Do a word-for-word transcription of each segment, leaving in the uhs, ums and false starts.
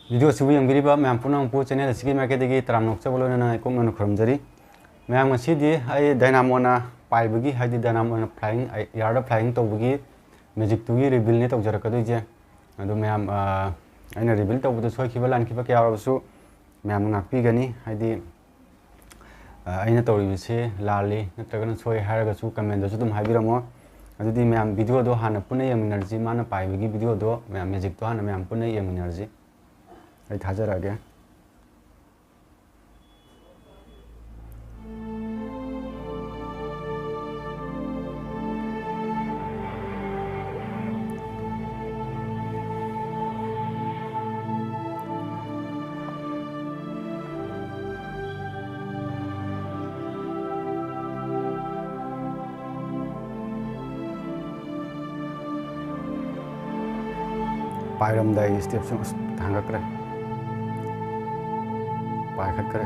ꯚꯤꯗꯤꯑꯣꯁꯤꯕꯨ ꯌꯦꯡꯕꯤꯔꯤꯕ ꯃꯌꯥꯝ ꯄꯨꯝꯅꯃꯛꯄꯨ ꯆꯦꯅꯦꯜ ꯑꯁꯤꯒꯤ ꯃꯥꯏꯀꯩꯗꯒꯤ ꯇꯔꯥꯝꯅ ꯑꯣꯛꯆꯕ ꯂꯣꯏꯅꯅ ꯏꯀꯨꯞꯅꯅ ꯈꯨꯔꯨꯝꯖꯔꯤ꯫ ꯃꯌꯥꯝ, ꯉꯁꯤꯗꯤ ꯑꯩ ꯗꯥꯏꯅꯥꯃꯣꯅ ꯄꯥꯏꯕꯒꯤ, ꯍꯥꯏꯗꯤ ꯗꯥꯏꯅꯥꯃꯣꯅ flying, ꯑꯦ, air ꯗ flying ꯇꯧꯕꯒꯤ magic ꯇꯨꯒꯤ reveal ꯅꯦ ꯇꯧꯖꯔꯛꯀꯗꯣꯏꯁꯦ꯫ ꯑꯗꯣ ꯃꯌꯥꯝ, ꯑ, ꯑꯩꯅ reveal ꯇꯧꯕꯗ ꯁꯣꯏꯈꯤꯕ ꯂꯥꯟꯈꯤꯕ ꯀꯌꯥ ꯌꯥꯎꯔꯕꯁꯨ ꯃꯌꯥꯝꯅ ꯉꯥꯛꯄꯤꯒꯅꯤ꯫ ꯍꯥꯏꯗꯤ, ꯑ, ꯑꯩꯅ ꯇꯧꯔꯤꯕꯁꯦ ꯂꯥꯜꯂꯤ ꯅꯠꯇ꯭ꯔꯒꯅ ꯁꯣꯏ ꯍꯥꯏꯔꯒꯁꯨ comment ꯇꯁꯨ ꯑꯗꯨꯝ ꯍꯥꯏꯕꯤꯔꯝꯃꯣ꯫ ꯑꯗꯨꯗꯤ ꯃꯌꯥꯝ, ꯚꯤꯗꯤꯑꯣꯗꯣ ꯍꯥꯟꯅ ꯄꯨꯟꯅ ꯌꯦꯡꯃꯤꯟꯅꯔꯁꯤ꯫ ꯃꯥꯅ ꯄꯥꯏꯕꯒꯤ ꯚꯤꯗꯤꯑꯣꯗꯣ, ꯃꯌꯥꯝ, magic ꯇꯣ ꯍꯥꯟꯅ ꯃꯌꯥꯝ ꯄꯨꯟꯅ ꯌꯦꯡꯃꯤꯟꯅꯔꯁꯤ꯫ ꯑꯩ ꯊꯥꯖꯔꯛꯑꯒꯦ꯫ ꯄꯥꯏꯔꯝꯗꯥꯏꯒꯤ step ꯁꯨ ꯑꯁ ꯊꯥꯡꯒꯠꯈ꯭ꯔꯦ꯫ ꯄꯥꯏꯈꯠꯈ꯭ꯔꯦ꯫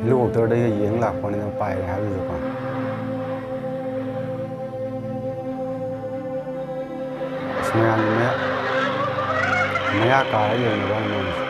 Helicopter ꯗꯒꯤ ꯌꯦꯡ ꯂꯥꯛꯄꯅꯤꯅ ꯄꯥꯏꯔꯦ ꯍꯥꯏꯕꯗꯨꯗꯀꯣ꯫ ꯑꯁ, ꯃꯌꯥꯝꯒꯤ ꯃꯌꯥ, ꯃꯌꯥ ꯀꯥꯔ ꯌꯦꯡꯅꯕ ꯃꯌꯥꯝꯁꯦ꯫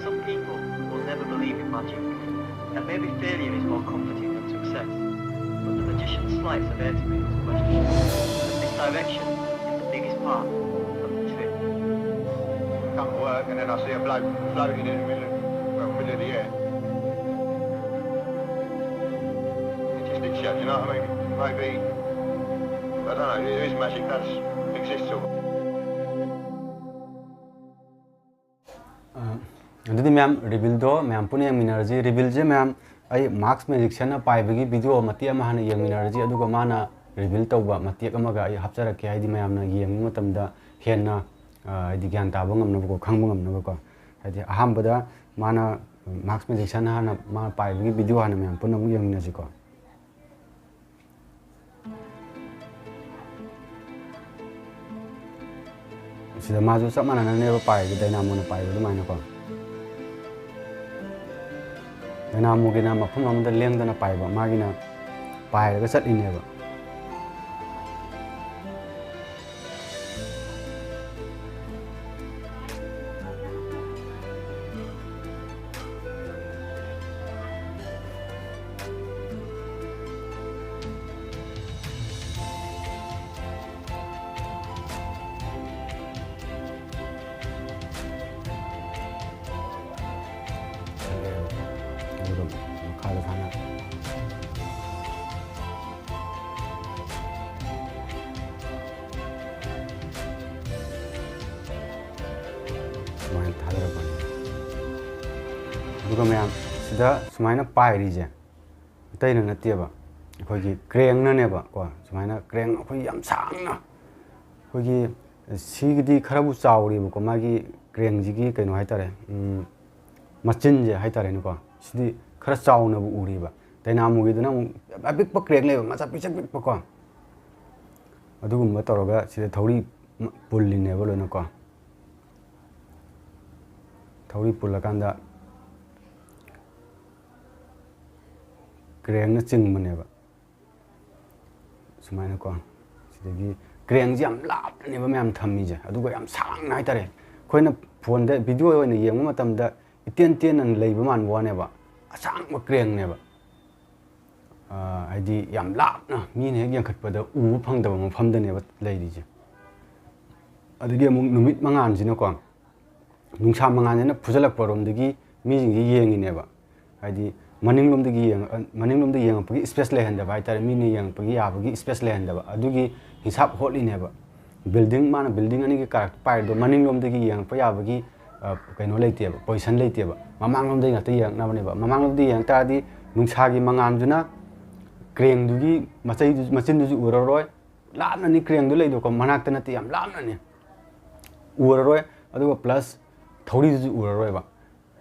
Some people will never believe in magic, and maybe failure is more comforting than success. But the magician slights of air to people's questions, and misdirection is the biggest part of the trick. Come to work and then I see a bloke floating in the middle of, well, middle of the air. You know what I mean? Maybe, I don't know, it is magic, that's exists. ꯑ, ꯑꯗꯨꯗꯤ ꯃꯌꯥꯝ, ꯔꯤꯕꯤꯜꯗꯣ ꯃꯌꯥꯝ ꯄꯨꯟꯅ ꯌꯦꯡꯃꯤꯟꯅꯔꯁꯤ꯫ ꯔꯤꯕꯤꯜꯁꯦ ꯃꯌꯥꯝ, ꯑꯩ ꯃꯥꯛꯁ ꯃꯦꯖꯤꯛꯁꯤꯌꯟꯅ ꯄꯥꯏꯕꯒꯤ video ꯃꯇꯦꯛ ꯑꯃ ꯍꯥꯟꯅ ꯌꯦꯡꯃꯤꯟꯅꯔꯁꯤ, ꯑꯗꯨꯒ ꯃꯥꯅ ꯔꯤꯕꯤꯜ ꯇꯧꯕ ꯃꯇꯦꯛ ꯑꯃꯒ ꯑꯩ ꯍꯥꯞꯆꯔꯛꯀꯦ, ꯍꯥꯏꯗꯤ ꯃꯌꯥꯝꯅ ꯌꯦꯡꯕ ꯃꯇꯝꯗ ꯍꯦꯟꯅ, ꯑ, ꯍꯥꯏꯗꯤ ꯒ꯭ꯌꯥꯟ ꯇꯥꯕ ꯉꯝꯅꯕꯀꯣ, ꯈꯪꯕ ꯉꯝꯅꯕꯀꯣ꯫ ꯍꯥꯏꯗꯤ ꯑꯍꯥꯟꯕꯗ ꯃꯥꯅ ꯃꯥꯛꯁ ꯃꯦꯖꯤꯛꯁꯤꯌꯟ ꯍꯥꯟꯅ ꯃꯥꯅ ꯄꯥꯏꯕꯒꯤ ꯚꯤꯗꯤꯑꯣ ꯍꯥꯟꯅ ꯃꯌꯥꯝ ꯄꯨꯟꯅ ꯑꯃꯨꯛ ꯌꯦꯡꯃꯤꯟꯅꯁꯤꯀꯣ꯫ ꯁꯤꯗ ꯃꯥꯁꯨ ꯆꯞ ꯃꯥꯟꯅꯅꯅꯦꯕ ꯄꯥꯏꯔꯤꯁꯦ, ꯗꯥꯏꯅꯥꯃꯣꯅ ꯄꯥꯏꯕ ꯑꯗꯨꯃꯥꯏꯅꯀꯣ꯫ ꯗꯥꯏꯅꯥꯃꯣꯒꯤꯅ ꯃꯐꯝ ꯑꯃꯗ ꯂꯦꯡꯗꯅ ꯄꯥꯏꯕ, ꯃꯥꯒꯤꯅ ꯄꯥꯏꯔꯒ ꯆꯠꯂꯤꯅꯦꯕ꯫ ꯑꯗꯨꯒ ꯃꯈꯥꯗ ꯁꯨꯃꯥꯏꯅ ꯁꯨꯃꯥꯏꯅ ꯊꯥꯗꯔꯛꯄꯅꯤ꯫ ꯑꯗꯨꯒ ꯃꯌꯥꯝ, ꯁꯤꯗ ꯁꯨꯃꯥꯏꯅ ꯄꯥꯏꯔꯤꯁꯦ ꯑꯇꯩꯅ ꯅꯠꯇꯦꯕ, ꯑꯩꯈꯣꯏꯒꯤ ꯀ꯭ꯔꯦꯡꯅꯅꯦꯕ ꯀꯣ꯫ ꯁꯨꯃꯥꯏꯅ ꯀ꯭ꯔꯦꯡ ꯑꯩꯈꯣꯏ ꯌꯥꯝ ꯁꯥꯡꯅ, ꯑꯩꯈꯣꯏꯒꯤ ꯁꯤꯒꯤꯗꯤ ꯈꯔꯕꯨ ꯆꯥꯎꯔꯤꯕꯀꯣ, ꯃꯥꯒꯤ ꯀ꯭ꯔꯦꯡꯁꯤꯒꯤ ꯀꯩꯅꯣ ꯍꯥꯏꯇꯥꯔꯦ, ꯎꯝ, ꯃꯆꯤꯟꯁꯦ ꯍꯥꯏꯇꯥꯔꯦꯅꯦꯀꯣ꯫ ꯁꯤꯗꯤ ꯈꯔ ꯆꯥꯎꯅꯕꯨ ꯎꯔꯤꯕ, ꯗꯥꯏꯅꯥꯃꯣꯒꯤꯗꯨꯅ ꯑꯃꯨꯛ ꯑꯄꯤꯛꯄ ꯀ꯭ꯔꯦꯡ ꯂꯩꯕ, ꯃꯆꯥ ꯄꯤꯛꯁꯛ ꯄꯤꯛꯄꯀꯣ꯫ ꯑꯗꯨꯒꯨꯝꯕ ꯇꯧꯔꯒ ꯁꯤꯗ ꯊꯧꯔꯤ ꯄꯨꯜꯂꯤꯅꯦꯕ ꯂꯣꯏꯅꯀꯣ꯫ ꯊꯧꯔꯤ ꯄꯨꯜꯂꯀꯥꯟꯗ ꯀ꯭ꯔꯦꯡꯅ ꯆꯤꯡꯕꯅꯦꯕ꯫ ꯁꯨꯃꯥꯏꯅꯀꯣ꯫ ꯁꯤꯗꯒꯤ ꯀ꯭ꯔꯦꯡꯁꯦ ꯌꯥꯝ ꯂꯥꯞꯅꯅꯦꯕ ꯃꯌꯥꯝ ꯊꯝꯃꯤꯁꯦ, ꯑꯗꯨꯒ ꯌꯥꯝ ꯁꯥꯡꯅ ꯍꯥꯏꯇꯥꯔꯦ꯫ ꯑꯩꯈꯣꯏꯅ ꯐꯣꯟꯗ ꯚꯤꯗꯤꯑꯣ ꯑꯣꯏꯅ ꯌꯦꯡꯕ ꯃꯇꯝꯗ ꯏꯇꯦꯟ ꯇꯦꯟꯅ ꯂꯩꯕ ꯃꯥꯟꯕ ꯋꯥꯅꯦꯕ, ꯑꯁꯥꯡꯕ ꯀ꯭ꯔꯦꯡꯅꯦꯕ꯫ ꯑ, ꯍꯥꯏꯗꯤ ꯌꯥꯝ ꯂꯥꯞꯅ ꯃꯤꯅ ꯍꯦꯛ ꯌꯦꯡꯈꯠꯄꯗ ꯎꯕ ꯐꯪꯗꯕ ꯃꯐꯝꯗꯅꯦꯕ ꯂꯩꯔꯤꯁꯦ꯫ ꯑꯗꯒꯤ ꯑꯃꯨꯛ ꯅꯨꯃꯤꯠ ꯃꯉꯥꯜꯁꯤꯅꯀꯣ, ꯅꯨꯡꯁꯥ ꯃꯉꯥꯜꯁꯤꯅ ꯐꯨꯖꯜꯂꯛꯄꯔꯣꯝꯗꯒꯤ ꯃꯤꯁꯤꯡꯁꯤ ꯌꯦꯡꯉꯤꯅꯦꯕ꯫ ꯍꯥꯏꯗꯤ ꯃꯅꯤꯡꯂꯣꯝꯗꯒꯤ ꯌꯦꯡꯉ-, ꯃꯅꯤꯡꯂꯣꯝꯗ ꯌꯦꯡꯉꯛꯄꯒꯤ space ꯂꯩꯍꯟꯗꯕ ꯍꯥꯏꯇꯥꯔꯦ, ꯃꯤꯅ ꯌꯦꯡꯉꯛꯄꯒꯤ ꯌꯥꯕꯒꯤ space ꯂꯩꯍꯟꯗꯕ, ꯑꯗꯨꯒꯤ ꯍꯤꯁꯥꯞ ꯍꯣꯠꯂꯤꯅꯦꯕ꯫ Building, ꯃꯥꯅ building ꯑꯅꯤꯒꯤ ꯀꯥꯔꯛꯇ ꯄꯥꯏꯔꯤꯗꯣ ꯃꯅꯤꯡꯂꯣꯝꯗꯒꯤ ꯌꯦꯡꯉꯛꯄ ꯌꯥꯕꯒꯤ, ꯑ, ꯀꯩꯅꯣ ꯂꯩꯇꯦꯕ, position ꯂꯩꯇꯦꯕ, ꯃꯃꯥꯡꯂꯣꯝꯗꯒꯤ ꯉꯥꯛꯇ ꯌꯦꯡꯉꯛꯅꯕꯅꯦꯕ꯫ ꯃꯃꯥꯡꯂꯣꯝꯗꯒꯤ ꯌꯦꯡꯉꯛ ꯇꯥꯔꯗꯤ ꯅꯨꯡꯁꯥꯒꯤ ꯃꯉꯥꯜꯗꯨꯅ craneꯗꯨꯒꯤ ꯃꯆꯩꯗꯨ-, ꯃꯆꯤꯟꯗꯨꯁꯨ ꯎꯔꯔꯣꯏ, ꯂꯥꯞꯅꯅꯤ craneꯗꯨ ꯂꯩꯗꯣꯀꯣ, ꯃꯅꯥꯛꯇ ꯅꯠꯇꯦ, ꯌꯥꯝ ꯂꯥꯞꯅꯅꯤ ꯎꯔꯔꯣꯏ, ꯑꯗꯨꯒ plus ꯊꯧꯔꯤꯗꯨꯁꯨ ꯎꯔꯔꯣꯏꯕ꯫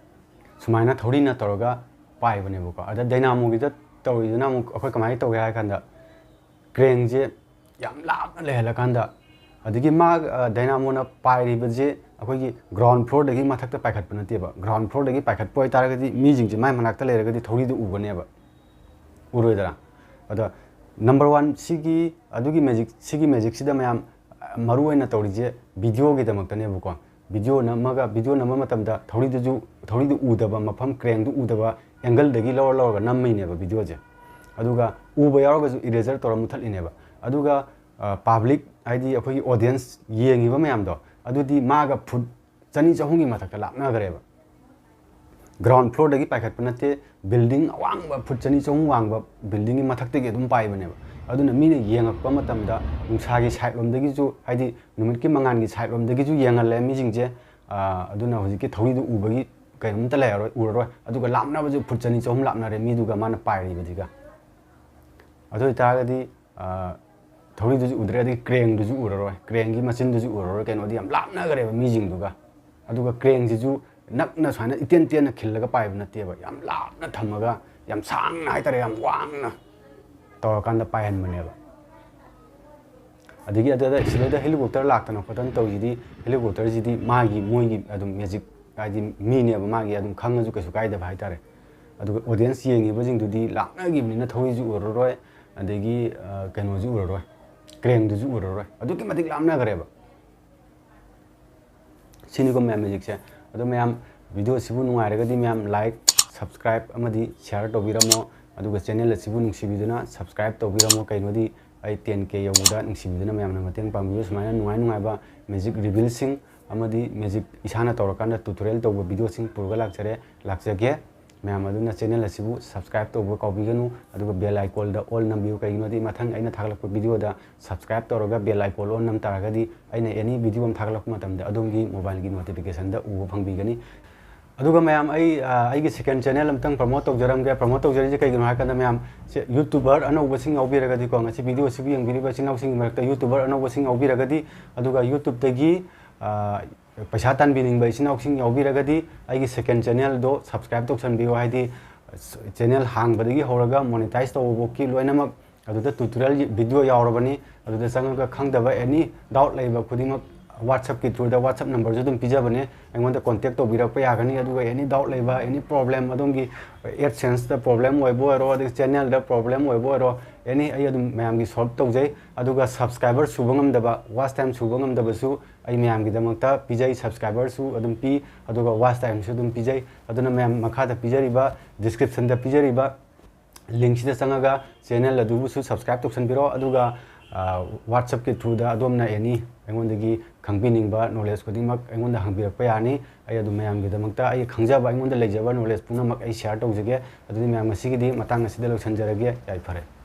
ꯁꯨꯃꯥꯏꯅ ꯊꯧꯔꯤꯅ ꯇꯧꯔꯒ ꯄꯥꯏꯕꯅꯦꯕꯀꯣ꯫ ꯑꯗ dynamoꯒꯤꯗ ꯇꯧꯔꯤꯗꯨꯅ ꯑꯃꯨꯛ ꯑꯩꯈꯣꯏ ꯀꯃꯥꯏꯅ ꯇꯧꯒꯦ ꯍꯥꯏ ꯀꯥꯟꯗ, craneꯁꯦ ꯌꯥꯝ ꯂꯥꯞꯅ ꯂꯩꯍꯜꯂꯀꯥꯟꯗ, ꯑꯗꯒꯤ ꯃꯥ, ꯑ, dynamoꯅ ꯄꯥꯏꯔꯤꯕꯁꯦ ꯑꯩꯈꯣꯏꯒꯤ ground floorꯗꯒꯤ ꯃꯊꯛꯇ ꯄꯥꯏꯈꯠꯄ ꯅꯠꯇꯦꯕ꯫ Ground floorꯗꯒꯤ ꯄꯥꯏꯈꯠꯄ ꯑꯣꯏꯇꯥꯔꯒꯗꯤ ꯃꯤꯁꯤꯡꯁꯦ ꯃꯥꯏ ꯃꯅꯥꯛꯇ ꯂꯩꯔꯒꯗꯤ ꯊꯧꯔꯤꯗꯨ ꯎꯒꯅꯦꯕ, ꯎꯔꯣꯏꯗ꯭ꯔꯥ? ꯑꯗ number one, ꯁꯤꯒꯤ, ꯑꯗꯨꯒꯤ magic, ꯁꯤꯒꯤ magicꯁꯤꯗ ꯃꯌꯥꯝ, ꯑ, ꯃꯔꯨ ꯑꯣꯏꯅ ꯇꯧꯔꯤꯁꯦ videoꯒꯤꯗꯃꯛꯇꯅꯦꯕꯀꯣ꯫ Video ꯅꯝꯃꯒ, video ꯅꯝꯕ ꯃꯇꯝꯗ ꯊꯧꯔꯤꯗꯨꯁꯨ, ꯊꯧꯔꯤꯗꯨ ꯎꯗꯕ ꯃꯐꯝ, craneꯗꯨ ꯎꯗꯕ angleꯗꯒꯤ ꯂꯧꯔ ꯂꯧꯔꯒ ꯅꯝꯃꯤꯅꯦꯕ videoꯁꯦ꯫ ꯑꯗꯨꯒ ꯎꯕ ꯌꯥꯎꯔꯒꯁꯨ eraser ꯇꯧꯔ ꯃꯨꯊꯠꯂꯤꯅꯦꯕ꯫ ꯑꯗꯨꯒ, ꯑ, public, ꯍꯥꯏꯗꯤ ꯑꯩꯈꯣꯏꯒꯤ audience ꯌꯦꯡꯉꯤꯕ ꯃꯌꯥꯝꯗꯣ, ꯑꯗꯨꯗꯤ ꯃꯥꯒ foot ꯆꯅꯤ ꯆꯍꯨꯝꯒꯤ ꯃꯊꯛꯇ ꯂꯥꯞꯅꯈ꯭ꯔꯦꯕ꯫ Ground floorꯗꯒꯤ ꯄꯥꯏꯈꯠꯄ ꯅꯠꯇꯦ, building ꯑꯋꯥꯡꯕ foot ꯆꯅꯤ ꯆꯍꯨꯝ ꯋꯥꯡꯕ buildingꯒꯤ ꯃꯊꯛꯇꯒꯤ ꯑꯗꯨꯝ ꯄꯥꯏꯕꯅꯦꯕ꯫ ꯑꯗꯨꯅ ꯃꯤꯅ ꯌꯦꯡꯉꯛꯄ ꯃꯇꯝꯗ ꯅꯨꯡꯁꯥꯒꯤ side ꯂꯣꯝꯗꯒꯤꯁꯨ, ꯍꯥꯏꯗꯤ ꯅꯨꯃꯤꯠꯀꯤ ꯃꯉꯥꯜꯒꯤ side ꯂꯣꯝꯗꯒꯤꯁꯨ ꯌꯦꯡꯍꯜꯂꯦ ꯃꯤꯁꯤꯡꯁꯦ꯫ ꯑꯥ, ꯑꯗꯨꯅ ꯍꯧꯖꯤꯛꯀꯤ ꯊꯧꯔꯤꯗꯨ ꯎꯕꯒꯤ ꯀꯩꯅꯣꯝꯇ ꯂꯩꯔꯔꯣꯏ, ꯎꯔꯔꯣꯏ꯫ ꯑꯗꯨꯒ ꯂꯥꯞꯅꯕꯁꯨ foot ꯆꯅꯤ ꯆꯍꯨꯝ ꯂꯥꯞꯅꯔꯦ ꯃꯤꯗꯨꯒ ꯃꯥꯅ ꯄꯥꯏꯔꯤꯕꯗꯨꯒ꯫ ꯑꯗꯨ ꯑꯣꯏꯇꯥꯔꯒꯗꯤ, ꯑꯥ, ꯊꯧꯔꯤꯗꯨꯁꯨ ꯎꯗ꯭ꯔꯦ, ꯑꯗꯒꯤ craneꯗꯨꯁꯨ ꯎꯔꯔꯣꯏ, craneꯒꯤ ꯃꯆꯤꯟꯗꯨꯁꯨ ꯎꯔꯔꯣꯏ, ꯀꯩꯅꯣꯗꯤ ꯌꯥꯝ ꯂꯥꯞꯅꯈ꯭ꯔꯦꯕ ꯃꯤꯁꯤꯡꯗꯨꯒ꯫ ꯑꯗꯨꯒ craneꯁꯤꯁꯨ ꯅꯛꯅ ꯁꯨꯃꯥꯏꯅ ꯏꯇꯦꯟ ꯇꯦꯟꯅ ꯈꯤꯜꯂꯒ ꯄꯥꯏꯕ ꯅꯠꯇꯦꯕ, ꯌꯥꯝ ꯂꯥꯞꯅ ꯊꯝꯃꯒ, ꯌꯥꯝ ꯁꯥꯡꯅ ꯍꯥꯏꯇꯥꯔꯦ, ꯌꯥꯝ ꯋꯥꯡꯅ ꯇꯧꯔꯀꯥꯟꯗ ꯄꯥꯏꯍꯟꯕꯅꯦꯕ꯫ ꯑꯗꯒꯤ ꯑꯗꯨꯗ ꯁꯤꯗꯩꯗ helicopter ꯂꯥꯛꯇꯅ ꯈꯣꯠꯇꯅ ꯇꯧꯔꯤꯁꯤꯗꯤ, helicopterꯁꯤꯗꯤ ꯃꯥꯒꯤ, ꯃꯣꯏꯒꯤ ꯑꯗꯨꯝ magic, ꯍꯥꯏꯗꯤ ꯃꯤꯅꯦꯕ, ꯃꯥꯒꯤ ꯑꯗꯨꯝ ꯈꯪꯉꯁꯨ ꯀꯩꯁꯨ ꯀꯥꯏꯗꯕ ꯍꯥꯏꯇꯥꯔꯦ꯫ ꯑꯗꯨꯒ audience ꯌꯦꯡꯉꯤꯕꯁꯤꯡꯗꯨꯗꯤ ꯂꯥꯞꯅꯈꯤꯕꯅꯤꯅ ꯊꯧꯔꯤꯁꯨ ꯎꯔꯔꯣꯏ, ꯑꯗꯒꯤ, ꯑ, ꯀꯩꯅꯣꯁꯨ ꯎꯔꯔꯣꯏ, craneꯗꯨꯁꯨ ꯎꯔꯔꯣꯏ, ꯑꯗꯨꯛꯀꯤ ꯃꯇꯤꯛ ꯂꯥꯞꯅꯈ꯭ꯔꯦꯕ꯫ ꯁꯤꯅꯤꯀꯣ ꯃꯌꯥꯝ magicꯁꯦ꯫ ꯑꯗꯣ ꯃꯌꯥꯝ videoꯁꯤꯕꯨ ꯅꯨꯡꯉꯥꯏꯔꯒꯗꯤ ꯃꯌꯥꯝ like, subscribe ꯑꯃꯗꯤ share ꯇꯧꯕꯤꯔꯝꯃꯣ꯫ ꯑꯗꯨꯒ channel ꯑꯁꯤꯕꯨ ꯅꯨꯡꯁꯤꯕꯤꯗꯨꯅ subscribe ꯇꯧꯕꯤꯔꯝꯃꯣ꯫ ꯀꯩꯅꯣꯗꯤ ꯑꯩ ten K ꯌꯧꯕꯗ ꯅꯨꯡꯁꯤꯕꯤꯗꯨꯅ ꯃꯌꯥꯝꯅ ꯃꯇꯦꯡ ꯄꯥꯡꯕꯤꯌꯨ꯫ ꯁꯨꯃꯥꯏꯅ ꯅꯨꯡꯉꯥꯏ ꯅꯨꯡꯉꯥꯏꯕ magic revealꯁꯤꯡ ꯑꯃꯗꯤ magic ꯏꯁꯥꯅ ꯇꯧꯔꯀꯥꯟꯗ tutorial ꯇꯧꯕ videoꯁꯤꯡ ꯄꯨꯔꯒ ꯂꯥꯛꯆꯔꯦ, ꯂꯥꯛꯆꯒꯦ꯫ ꯃꯌꯥꯝ ꯑꯗꯨꯅ channel ꯑꯁꯤꯕꯨ subscribe ꯇꯧꯕ ꯀꯥꯎꯕꯤꯒꯅꯨ, ꯑꯗꯨꯒ bell icon ꯗ all ꯅꯝꯕꯤꯌꯨ꯫ ꯀꯩꯒꯤꯅꯣꯗꯤ ꯃꯊꯪ ꯑꯩꯅ ꯊꯥꯒꯠꯂꯛꯄ video ꯗ subscribe ꯇꯧꯔꯒ bell icon all ꯅꯝ ꯇꯥꯔꯒꯗꯤ ꯑꯩꯅ any video ꯑꯃ ꯊꯥꯒꯠꯂꯛꯄ ꯃꯇꯝꯗ ꯑꯗꯣꯝꯒꯤ mobile ꯒꯤ notification ꯗ ꯎꯕ ꯐꯪꯕꯤꯒꯅꯤ꯫ ꯑꯗꯨꯒ ꯃꯌꯥꯝ, ꯑꯩ, ꯑ, ꯑꯩꯒꯤ second channel ꯑꯝꯇꯪ promote ꯇꯧꯖꯔꯝꯒꯦ꯫ Promote ꯇꯧꯖꯔꯤꯁꯦ ꯀꯩꯒꯤꯅꯣ ꯍꯥꯏꯔꯀꯥꯟꯗ, ꯃꯌꯥꯝ, ꯁꯦ, YouTuber ꯑꯅꯧꯕꯁꯤꯡ ꯌꯥꯎꯕꯤꯔꯒꯗꯤꯀꯣ, ꯉꯁꯤ video ꯑꯁꯤꯕꯨ ꯌꯦꯡꯕꯤꯔꯤꯕ ꯏꯆꯤꯟ ꯏꯅꯥꯎꯁꯤꯡꯒꯤ ꯃꯔꯛꯇ YouTuber ꯑꯅꯧꯕꯁꯤꯡ ꯌꯥꯎꯕꯤꯔꯒꯗꯤ, ꯑꯗꯨꯒ YouTube ꯇꯒꯤ, ꯑ, ꯄꯩꯁꯥ ꯇꯥꯟꯕꯤꯅꯤꯡꯕ ꯏꯆꯤꯟ ꯏꯅꯥꯎꯁꯤꯡ ꯌꯥꯎꯕꯤꯔꯒꯗꯤ, ꯑꯩꯒꯤ second channel ꯗꯣ subscribe ꯇꯧꯁꯟꯕꯤꯌꯨ꯫ ꯍꯥꯏꯗꯤ, channel ꯍꯥꯡꯕꯗꯒꯤ ꯍꯧꯔꯒ monetize ꯇꯧꯕꯐꯥꯎꯀꯤ ꯂꯣꯏꯅꯃꯛ ꯑꯗꯨꯗ tutorial video ꯌꯥꯎꯔꯕꯅꯤ꯫ ꯑꯗꯨꯗ ꯆꯪꯉꯒ ꯈꯪꯗꯕ any doubt ꯂꯩꯕ ꯈꯨꯗꯤꯡꯃꯛ WhatsApp ꯀꯤ through ꯗ, WhatsApp number ꯁꯨ ꯑꯗꯨꯝ ꯄꯤꯖꯕꯅꯦ, ꯑꯩꯉꯣꯟꯗ contact ꯇꯧꯕꯤꯔꯛꯄ ꯌꯥꯒꯅꯤ꯫ ꯑꯗꯨꯒ any doubt ꯂꯩꯕ, any problem, ꯑꯗꯣꯝꯒꯤ AdSense ꯇ problem ꯑꯣꯏꯕ ꯑꯣꯏꯔꯣ, ꯑꯗꯒꯤ channel ꯗ problem ꯑꯣꯏꯕ ꯑꯣꯏꯔꯣ, any, ꯑꯩ ꯑꯗꯨꯝ ꯃꯌꯥꯝꯒꯤ solve ꯇꯧꯖꯩ꯫ ꯑꯗꯨꯒ subscriber ꯁꯨꯕ ꯉꯝꯗꯕ, watch time ꯁꯨꯕ ꯉꯝꯗꯕꯁꯨ ꯑꯩ ꯃꯌꯥꯝꯒꯤꯗꯃꯛꯇ ꯄꯤꯖꯩ, subscriber ꯁꯨ ꯑꯗꯨꯝ ꯄꯤ, ꯑꯗꯨꯒ watch time ꯁꯨ ꯑꯗꯨꯝ ꯄꯤꯖꯩ꯫ ꯑꯗꯨꯅ ꯃꯌꯥꯝ, ꯃꯈꯥꯗ ꯄꯤꯖꯔꯤꯕ, description ꯗ ꯄꯤꯖꯔꯤꯕ link ꯁꯤꯗ ꯆꯪꯉꯒ channel ꯑꯗꯨꯕꯨꯁꯨ subscribe ꯇꯧꯁꯟꯕꯤꯔꯣ꯫ ꯑꯗꯨꯒ, ꯑ, WhatsApp ꯀꯤ through ꯗ ꯑꯗꯣꯝꯅ any ꯑꯩꯉꯣꯟꯗꯒꯤ ꯈꯪꯕꯤꯅꯤꯡꯕ knowledge ꯈꯨꯗꯤꯡꯃꯛ ꯑꯩꯉꯣꯟꯗ ꯍꯪꯕꯤꯔꯛꯄ ꯌꯥꯅꯤ꯫ ꯑꯩ ꯑꯗꯨꯝ ꯃꯌꯥꯝꯒꯤꯗꯃꯛꯇ ꯑꯩ ꯈꯪꯖꯕ, ꯑꯩꯉꯣꯟꯗ ꯂꯩꯖꯕ knowledge ꯄꯨꯝꯅꯃꯛ ꯑꯩ share ꯇꯧꯖꯒꯦ꯫ ꯑꯗꯨꯗꯤ ꯃꯌꯥꯝ, ꯉꯁꯤꯒꯤꯗꯤ ꯃꯇꯥꯡ ꯑꯁꯤꯗ ꯂꯣꯏꯁꯤꯟꯖꯔꯒꯦ꯫ ꯌꯥꯏꯐꯔꯦ꯫